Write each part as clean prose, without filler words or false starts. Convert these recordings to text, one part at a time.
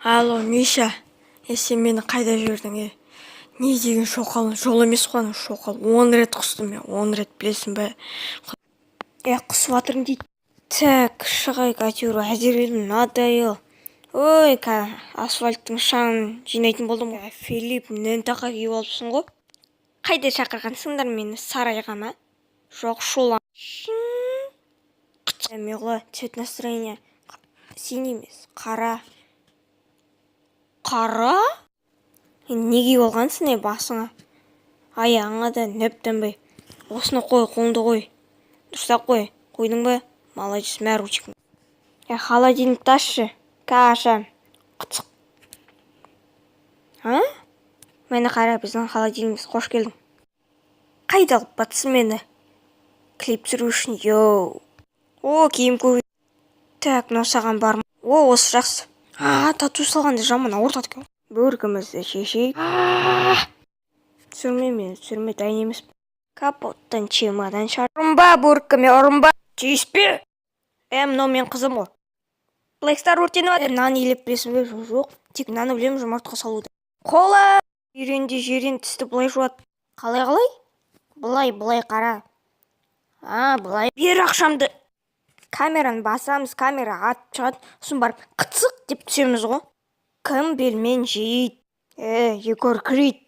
Алло, Миша, е, сен мені қайда жібердің, е? Не деген шоқал, жол емес қой анау, шоқал. 10 рет құстым мен, 10 рет, білесің бе? Е, құсып жатырмын дейді. Так, шығайық әйтеуір, әзер надоел. Ой, асфальттың шаңын жинайтын болдым ғой. Филипп, нентақа киіп алыпсың ғой. Қайда шақырғансыңдар мені, сарайға ма? Жоқ, шола. Миғла, цвет настроения синий емес, қара. Қара? Не киіп алғансың, е, басыңа? Аяғыңа да нөптенбей. Осыны қой, қолыңды қой. Дұрыстап қой. Қойдың ба? Молодец, мә ручкаңды. Е, холодильникті ашшы. Каша. Қыцық. А? Мені қара, біздің холодильнигіміз. Қош келдің. Қайда алып батсың мені? Клип түсіру үшін, йоу. О, киім көп. Так, мынау саған бар ма? О, осы жақсы. А, тату салғанда жаман ауыртады екен. Бөркімізді шешейік. Түсірме мені, түсірме, дайын емеспін. Капоттан чемодан шығар. Ұрынба бөркіме, ұрынба. Тиіспе. Е, мынау менің қызым ғой. Блэкстар өртеніп жатыр. Нан илеп білесің бе? Жоқ. Тек наны білемін, жұмыртқа салуды. Қола! Үйренде жирен тісті былай жуады. Қалай, қалай? Былай, былай қара. А, былай. Бер ақшамды. Камераны басамыз, камера атып шығады. Сосын барып қыцық деп түсеміз ғой. Кім пельмен жейді? Е, Егор Крид.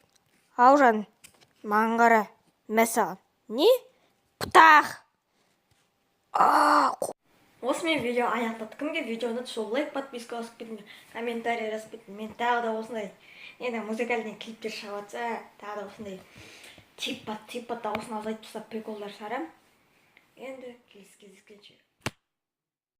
Ау, жаным, маған қара. Мә саған. Не? Пытақ. Осымен видео аяқталды. Кімге видео ұнады, сол лайк, подписка басып кетіңдер, комментарий жазып кетіңдер. Мен тағы да осындай енді музыкальный клиптер шығып жатса, тағы да осындай типа дауысын азайтып тастап, приколдар шығарамын. Енді келесі кездескенше.